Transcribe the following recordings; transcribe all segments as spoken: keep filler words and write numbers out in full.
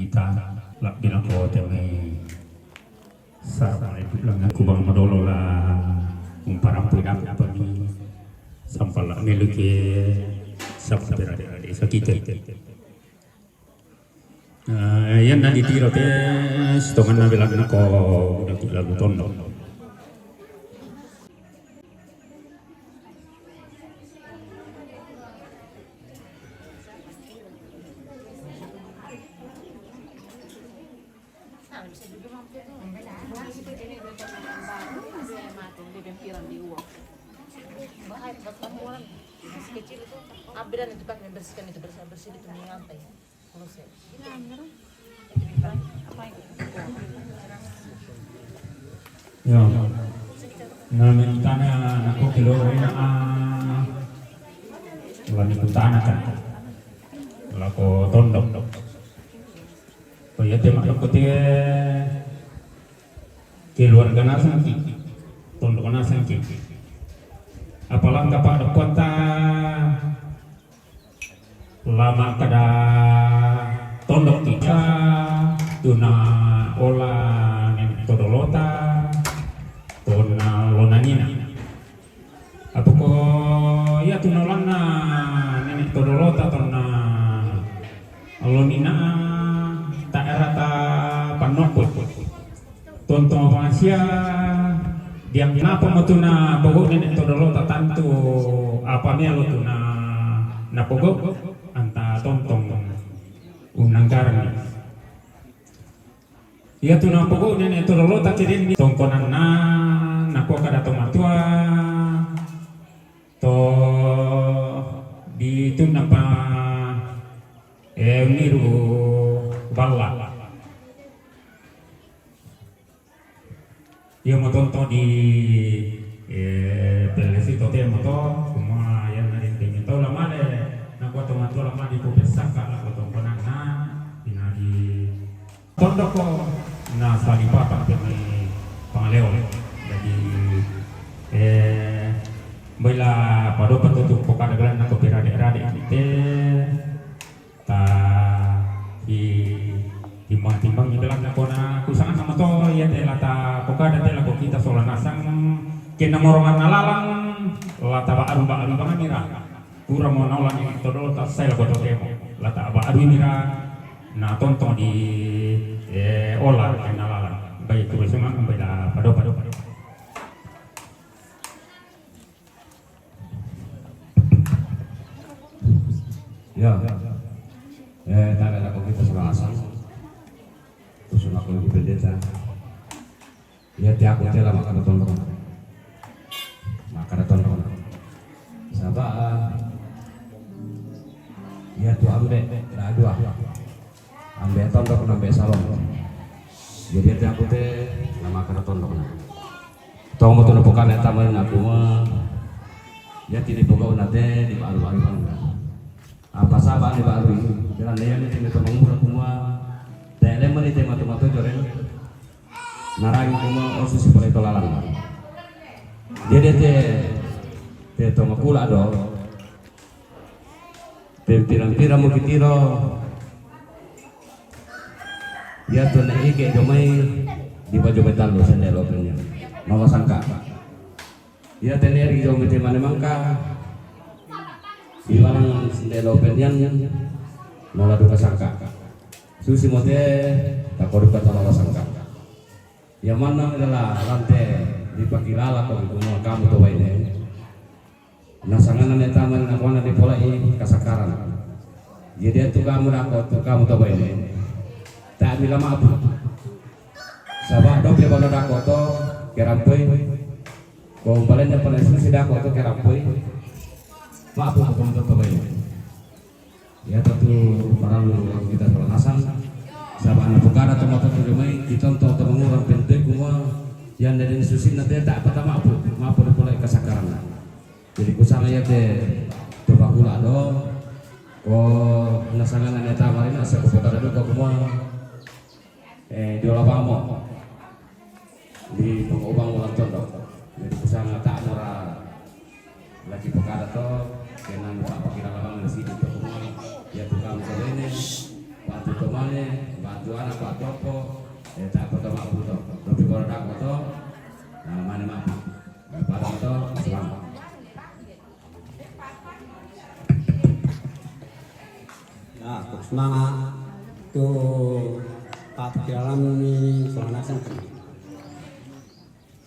Kita la' binako te mai sara' mai dulang aku bang madolo la umparampui dapat pami sampal la' meluki sampal berade-ade sakite. Eh, yan na ditiro te sitongan na bilang nako udah tu lagu tondo. Ambil itu pakai membersihkan itu bersih bersih itu di lantai. Ya. Na mitana nako kilorena a. La mitana kan. Lako tondok. Ko iya te makkokkote keluarga nasangki, tondok nasangki. Apalagi kapang dappotta la makkada tondok kita tuna ola nene todolota tona lonanina. Apako iya tu naolanna nene todolota tonna alonina ta erata pannokko. Tontong pangasia diang napa matuna bogo nene todolota tantu apa melo tuna napogo anta tontong unanggarni. Iya tu napogo nene todolota kirinni tongkonanna nako kada to matua to ditunna pa e uniru balla. Iya motonto di e pelesi to te moto kuma yang ada yang tau lamale nako to matua lamale di pupesaka nako tongkonanna ina di Tondoko na salipatan pemi pangaleo. Jadi eh baila padopa tutu pokada galan nako pirade-rade te ta i timbang-timbang ni galan nako na kusangan sama to iya te lata pokada te lako kita sola nasang kena morongan nalalang lata ba aru ba aru bangan nira. Pura mo naola ni todolo ta sai lako totemo. Lata aba adu mira na tontong di eh ola na lala. Bai tu semang bai la pado pado. Ya. Eh, tara lako kita sola nasang. Usun aku ibu pendeta. Iya te aku te la makkada tondok. Makkada tondok. Saba iya tu ambe la dua. Ambe tondok na ambe salon. Jadi iya te aku te la makkada tondok na. Tong mo tu na pokana tama na kuma. Iya ti di pokok na te di baru-baru na. Apa saba di baru ini. Jalan dia ni te mangura kuma. Te lemari te matu-matu joren. Narangi kuma osu sipale to lalang. Jadi te te to makula do. Pempirang-pirang mukitiro. Iya to na ike jomai di baju betal lo sendelo penya. Mama sangka. Iya te neri jomai te mane mangka. Di balang sendelo penyan. Nola duka sangka. Susi mote takoduka tolala sangka. Iya manna adalah lante dipakilala ko di kumua kamu to baine. Na sangana ne tama na kuana dipolai kasakaran. Jadi tu kamu dako tu kamu to baine. Tak bila mapu. Saba dope balo dako to kerampoi. Ko balenda pernah susi dako to kerampoi. Mapu ko to baine. Iya to tu parallu kita sola nasang. Saba na pokada to matoto jomai kitonto to mangurang pentoi kumua. Iya na den susinna te ta pata mapu mapu dipolai kasakaranna. Jadi kusanga iya te to pakula do. Ko nasangana ne tamarina sa ko pokada duka kumua. Eh, diola bamo di pengobang ulang tondok. Jadi kusanga tak mura lagi pokada to. Kenang tak pakira labang di sini to kumua. Iya tu kamu to baine. Patu to mane. Tuana pa topo, eh, tak poto ma puto. Tapi kalau tak poto, nah, mana ma. Nah, pada poto, semangat. Ya, semangat. Tu, Pak Pialam ni, semangat sangat.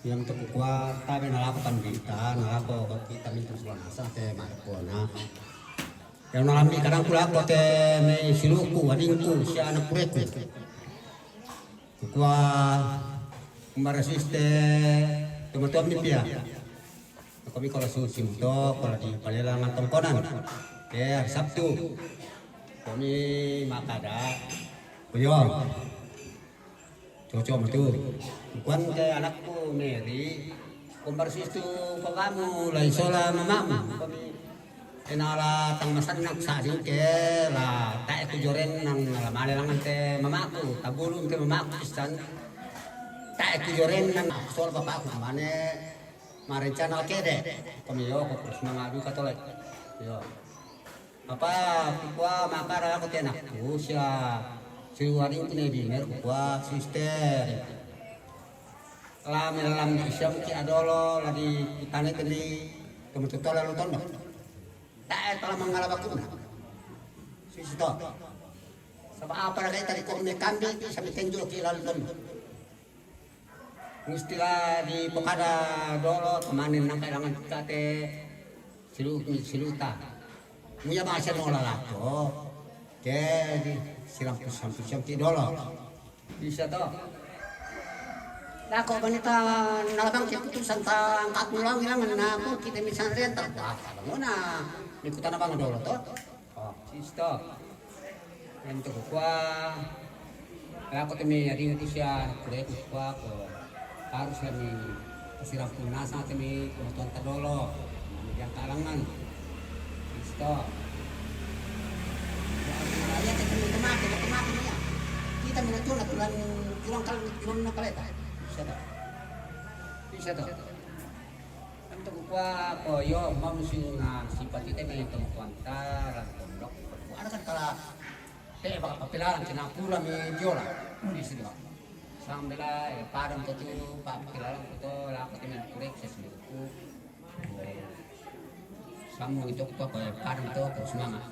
Yang tu kukua, tapi nalako tambita, nalako kita minta semangat, te markona. Yang nalambi kadang pula ko te me siluku, adingku, si anak kureku. Kukua, kumbarasiste, teman-teman ni pia. Komi kola susi muto, kola di palelangan tongkonan. Ke hari Sabtu. Komi makada. Kuyo. Cocok betul. Kuan ke anakku Mary. Kumbarasiste ko kamu, lai sola mamamu. Komi. Enala tang masannak sa singke la tae ku joren nang la male langan te mamaku, tabulun te mamaku pisan. Tae ku joren nang sol papaku mane marencana kede. Komi yo, ko terus mangadu katole. Yo. Apa kukua makara aku te anakku sia siluaring ku ne diner kukua sister. La melalam di siam ki adolo la di kutane teni temututo lalu tondo. Tae tala mangala bakuna. Sisito. Saba apa raga tadi ko me kambi sambil tenjo ki lalu tondo. Mustilah di pokada dolo temanin nangka langan kate silu siluta. Muya bahasa nola lato. Ke di silampus sampus yang ki dolo. Bisa to. Lako banita nalabang ke putusan ta angkat ulang ilang na aku kita misalnya tak apa. Muna di kutana bang dolo to. Oh, sisto. Yang tu kukua. Lako temi ading tu sia kure kukua ko harus kami kasiram punasa temi komotuan tadolo. Yang kalangan. Sisto. Ya, kita mati, kita mati ya. Kita minatuna tulan tulang kal tulang na kaleta. Siapa? Bisa to. Kan tu kukua ko yo mam sing na sipati te me tong kuanta ran tondok. Ada kan kala te baka papilaran kina pula mi jola. Di sini. Sambela e padam to tu papilaran to la ko te me kurek sesuku. Samu itu ko ko padam to ko semangat.